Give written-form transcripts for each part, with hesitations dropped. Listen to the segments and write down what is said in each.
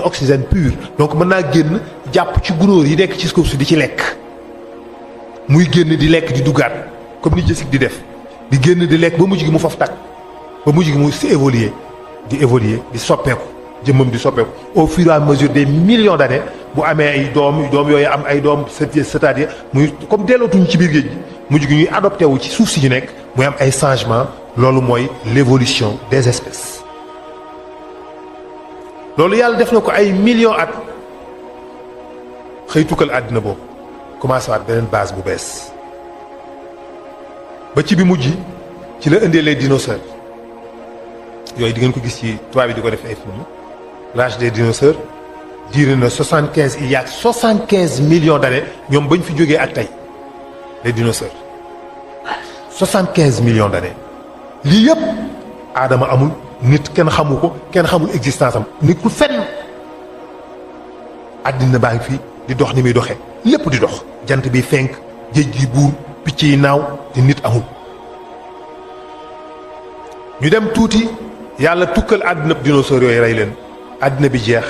oxygène pur donc mën naa génn jàpp ci gunóor yi nekk ci suuf si di ci lekk muy génn di lekk di duggaat comme ni jësig di def di génn di lekk ba mujj gi mu faf tag ba mujj gi mu si évoluer di soppeeku jëmmam di soppeeku au fur et à mesure des millions d'années bu amee ay doom yooyu am ay doom c'est-à-dire muy comme dellootuñu ci biir géej gi mujj gi ñuy adopté wu ci suuf si ñu nekk muy am ay changement loolu mooy l'évolution des espèces loolu yàlla def na ko ay millions at xëy tukkal àddina boobu commencé waat beneen base bu bees ba ci bi mujj ci la indee les dinosaures yooyu di ngeen ko gis ci tubaab yi di ko def ay film l'âge des dinosaures diire na 75 il y a 75 millions d'années ñoom bañ fi jógee ak tey les dinosaures 75 millions d'années lii yëpp aadama amul nit kenn xamu ko kenn xamul existence am nit ku fenn àddina baa ngi fi di dox ni muy doxee lépp di dox jant bi fenk géej gi buur picc yi naaw te nit amul ñu dem tuuti yàlla tukkal àddina dinosaures yooyu rey leen àddina bi jeex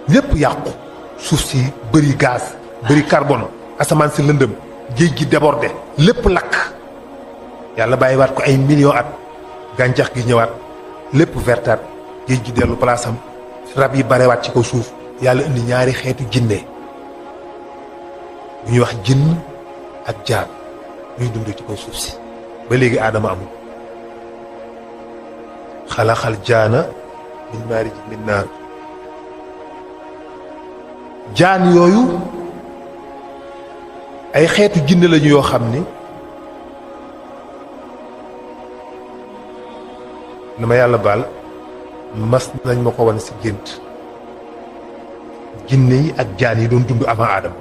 lépp yàqu suuf si bëri gaz bëri carbone asamaan si lëndëm géej gi débordé lépp lakk yàlla bàyyiwaat ko ay millions at gàncax gi ñëwaat lépp vertaat géej gi dellu palaasam rab yi barewaat ci kaw suuf yàlla indi ñaari xeetu jinne bu ñuy wax jinn ak jaan ñuy dund ci kaw suuf si ba léegi aadama amul xalaxal jaana min maarij min naar jaan yooyu ay xeetu jinne lañu yoo xam ni na ma yàlla baal mas nañ ma ko wan si gént jinne yi ak jaan yi doon dund avant aadama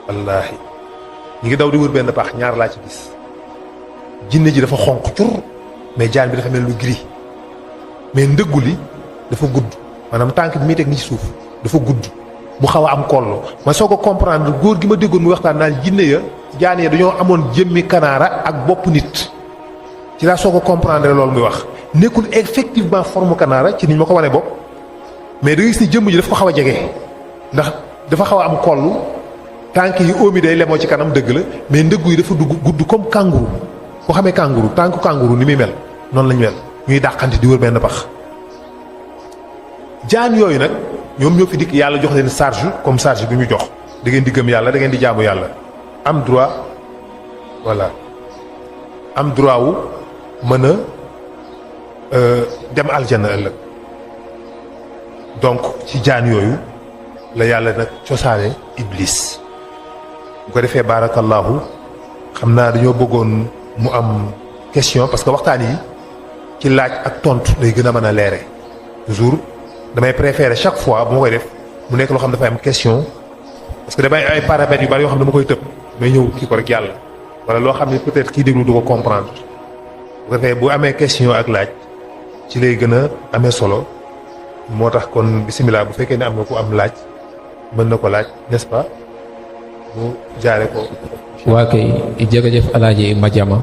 wallaahi ñi ngi daw di wër benn paax ñaar laa ci gis jinne ji dafa xonq cur mais jaan bi dafa mel lu gris mais ndëggu li dafa gudd maanaam tànk bi muy teg ni ci suuf dafa gudd mu xaw a am kollo ma soo ko comprendre góor gi ma déggoon mu waxtaan naan jinne ya jaan ya dañoo amoon jëmmi kanaara ak bopp nit ci laa soo ko comprendre loolu muy wax nekkul effectivement forme kanaara ci niñ ma ko wane bopp mais da ngay gis ni jëmm ji daf ko xaw a jege ndax dafa xaw a am kollu tànk yi óomi day lemoo ci kanam dëgg la mais ndëggu yi dafa dugg gudd comme kangourou boo xamee kangourou tànku kangourou ni muy mel noonu lañu mel ñuy dàqante di wër benn pax jaan yooyu nag ñoom ñoo fi dikk yàlla jox leen charge comme charge bi ñu jox da ngeen di gëm yàlla da ngeen di jaamu yàlla am droit voilà am droit wu mën a dem aljanna ëllëg donc ci jaan yooyu la yàlla nag cosaane iblis bu ko defee barakallahu xam naa dañoo bëggoon mu am question parce que waxtaan yi ci laaj ak tontu lay gën a mën a leere toujours damay préférer chaque fois bu ma koy def mu nekk loo xam dafay am question parce que damay ay paramètres yu bari yoo xam ne dama koy tëb may ñëw kii ko rek yàlla wala loo xam ne peut-être kii déglu du ko comprendre bu ko defee bu amee question ak laaj ci lay gën a amee solo moo tax kon bisimilah bu fekkee ne am na ku am laaj mën na ko laaj n'est-ce pas mu jaare ko. waa kay jërëjëf Alaaji Madiama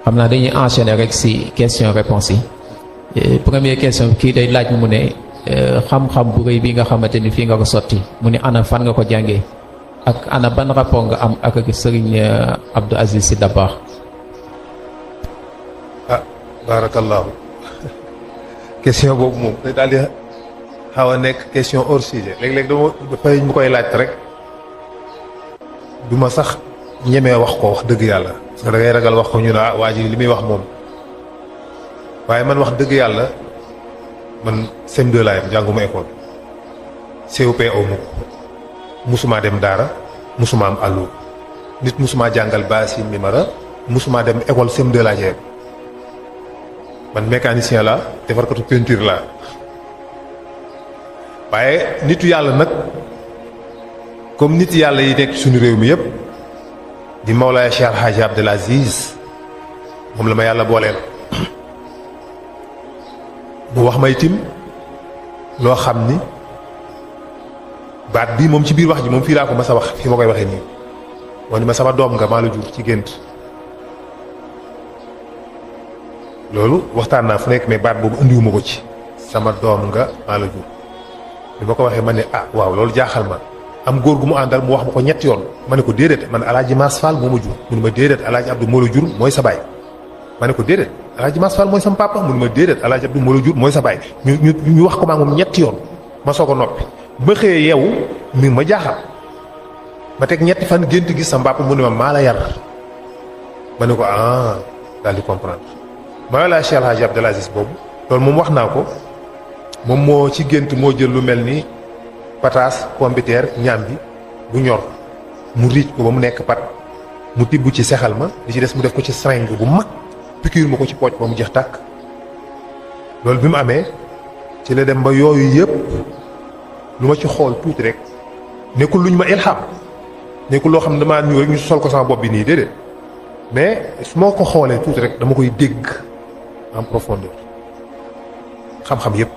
xam naa dañuy enchaîner rek si question réponse yi première question kii day laaj mu ne xam-xam bu rëy bi nga xamante ni fii nga ko sotti mu ne ana fan nga ko jàngee ak ana ban rapport nga am ak Serigne Abdou Aziz Sy Dabakh. ah barakallahu question boobu moom day daal di xaw a nekk question hors sujet léeg-léeg dafay mu koy laaj rek du ma sax ñemee wax ko wax dëgg yàlla parce que da ngay ragal wax ko ñu ne ah waa ji li muy wax moom waaye man wax dëgg yàlla man CM2 laa yam jànguma école COP aw ma ko musuma dem daara musuma am àllu nit musuma jàngal baasi mimara musuma dem école CM2 laa jeex man mécanicien la defarkatu peinture la waaye nitu yàlla nag comme nit yàlla yi nekk suñu réew mi yëpp di Mawlaaya Cheikh Hadji Abdoul Aziz moom la ma yàlla booleel mu wax may tim loo xam ni baat bii moom ci biir wax ji moom fii laa ko mas a wax fii ma koy waxee nii moo ni ma sama doom nga maa la jur ci gént loolu waxtaan naa fu nekk mais baat boobu indiwuma ko ci sama doom nga maa la jur. bi ma ko waxee ma ne ah waaw loolu jaaxal ma am góor gu mu àndal mu wax ma ko ñetti yoon ma ne ko déedéet man alaaji Maas Fall moo ma jur mu ne ma déedéet alaaji Abdou moo la jur mooy sa baay. ma ne ko déedéet alaaji Maas Fall mooy sama papa mu ne ma déedéet alaaji Abdou moo la jur mooy sa baay ñu wax ko maa moom ñetti yoon ma soog a noppi ba xëyee yeewu mi ma jaaxal ma teg ñetti fan gént gis sa papa mu ne ma maa la yar ma ne ko ah daal di comprendre. ma laa Cheikh Alhaji Abdoul Aziz boobu loolu moom wax naa ko moom moo ci gént moo jël lu mel ni pataas pombiteer ñaam bi bu ñor mu riij ko ba mu nekk pat mu tibb ci sexal ma li ci des mu def ko ci seringue bu mag piqûre ma ko ci pooj ba mu jeex tàkk. loolu bi mu amee ci la dem ba yooyu yëpp lu ma ci xool tuuti rek nekkul lu ñu ma ilham nekkul loo xam ne damaa ñëw rek ñu sol ko sama bopp bi nii déedéet mais su ma ko xoolee tuuti rek dama koy dégg en profondeur xam-xam yëpp.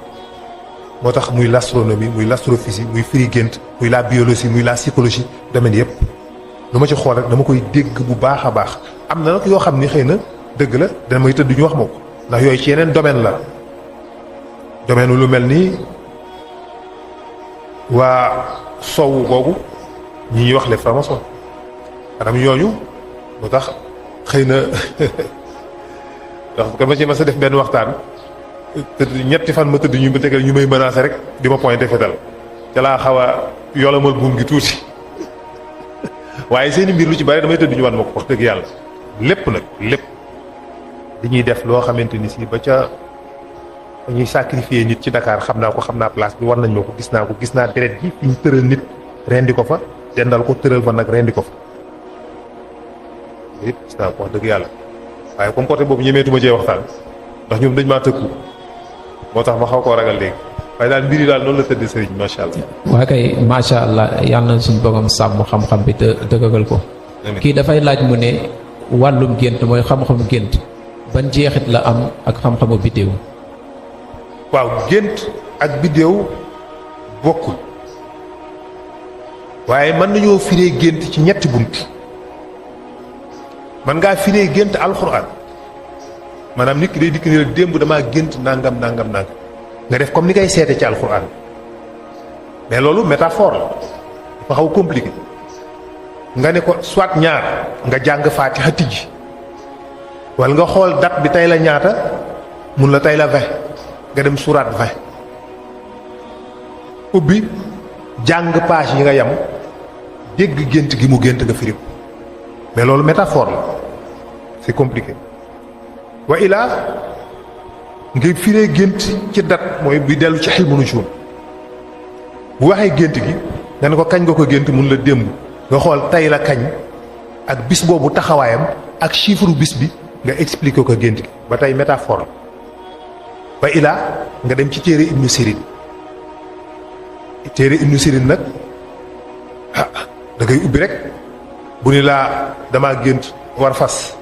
moo tax muy l'astronomie muy l'astrophysique muy firi gént muy la biologie muy la psychologie domaine yëpp lu ma ci xool rek dama koy dégg bu baax a baax. am na nag yoo xam ni xëy na dëgg la dana may tëdd ñu wax ma ko ndax yooyu ci yeneen domaine la domaine lu mel ni waa sowu googu ñi ñuy wax les francs-maçons maanaam ñooñu moo tax xëy na ndax dama ci mas a def benn waxtaan. tëdd ñetti fan ma tëdd ñu ma tegal ñu may menacé rek di ma pointé fetal ca laa xaw a yolamal buum gi tuuti waaye seeni mbir lu ci bari damay tëdd ñu wan ma ko wax dëgg yàlla lépp nag lépp di ñuy def loo xamante ni si ba ca ñuy sacrifier nit ci Dakar xam naa ko xam naa place bi war nañ ma ko gis naa deret ji fi ñu tëral nit rendi ko fa dendal ko tëral fa nag rendi ko fa it gis naa ko wax dëgg yàlla waaye comme côté boobu ñemeetuma cee waxtaan ndax ñoom dañ maa tëkku moo tax ma xaw koo ragal léegi waaye daal mbir yi daal noonu la tëdd sëriñ macha allah. waa kay macha allah yal na suñu borom sàmm xam-xam bi te dëgëral ko. kii dafay laaj mu ne wàllum gént mooy xam-xamu gént ban jeexit la am ak xam-xamu biddéew. waaw gént ak biddéew bokkul waaye mën nañoo firee gént ci ñetti bunt mën ngaa firee gént alxuraan. maanaam nit ki day dikk ni la démb damaa gént nangam nga def comme ni ngay seete ci alxuraan mais loolu métaphore la dafa xaw compliqué nga ne ko soit ñaar nga jàng faatiha tijji wala nga xool date bi tey la ñaata mun la tey la 20 nga dem suuraat 20 ubbi jàng page yi nga yam dégg gént gi mu gént nga firi ko mais loolu métaphore la c'est compliqué. wa ilaa nga firee gént ci dat mooy bi dellu ci xilmu nujuum bu waxee gént gi nga ne ko kañ nga ko gént mun la démb nga xool tey la kañ ak bis boobu taxawaayam ak chiffre bis bi nga expliquer ko gént gi ba tey métaphore wa ilaa nga dem ci téere Ibnu Sirin nag da ngay ubbi rek bu ni laa damaa gént war fas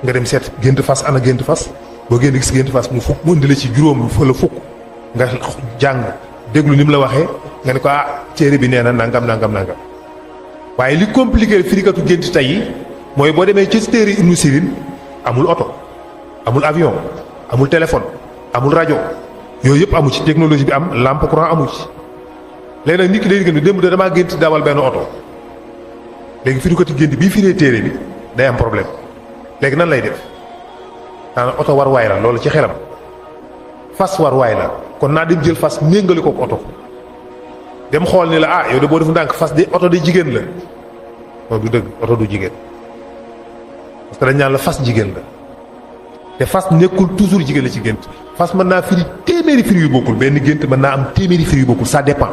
nga dem seet gént fas ana gént fas boo génn gis gént fas mu fukk mu indi la ci juróom fa la fukk nga jàng déglu ni mu la waxee nga ne ko téere bi nee na nangam waaye li compliqué firikatu gént tey yi mooy boo demee ci téere Ibnu Sirin amul oto amul avion amul téléphone amul rajo yooyu yëpp amu ci technologie bi am lampe courant amu ci léegi nag nit ki day gën démb damaa gént dawal benn oto léegi firikatu gént bii firee téere bi day am problème léegi nan lay def daanaka oto war waay la loolu ci xelam fas war waay la kon naa dem jël fas méngale ko oto dem xool ni la yow de boo def ndànk fas de oto de jigéen la loolu du dëgg oto du jigéen parce que dañ naan la fas jigéen la te fas nekkul toujours jigéen la ci gént fas mën naa firi téeméeri firi yu bokkul benn gént mën naa am téeméeri firi yu bokkul ça dépend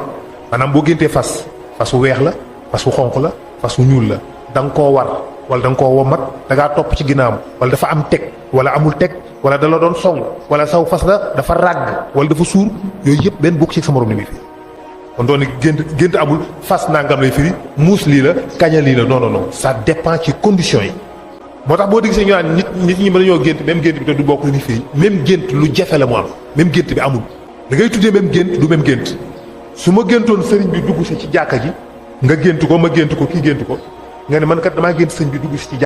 maanaam boo géntee fas wu weex la fas wu xonq la fas wu ñuul la da nga koo war wala da nga koo womat da ngaa topp ci ginnaawam wala dafa am teg wala amul teg wala da la doon song wala saw fas la dafa ràgg wala dafa suur yooyu yëpp benn bokk ci sa morom ni muy firi kon doon gént amul fas nangam lay firi muus lii la kaña lii la non ça dépend ci conditions yi. moo tax boo déggee ñu naan nit ñi mën nañoo gént même gént bi te du bokk ni firi même gént lu jafe la mu am même gént bi amul da ngay tuddee même gént du même gént su ma géntoon sëriñ bi dugg si ci jàkka ji nga gént ko ma gént ko kii gént ko nga ne man kat damaa gént sëriñ bi dugg si ci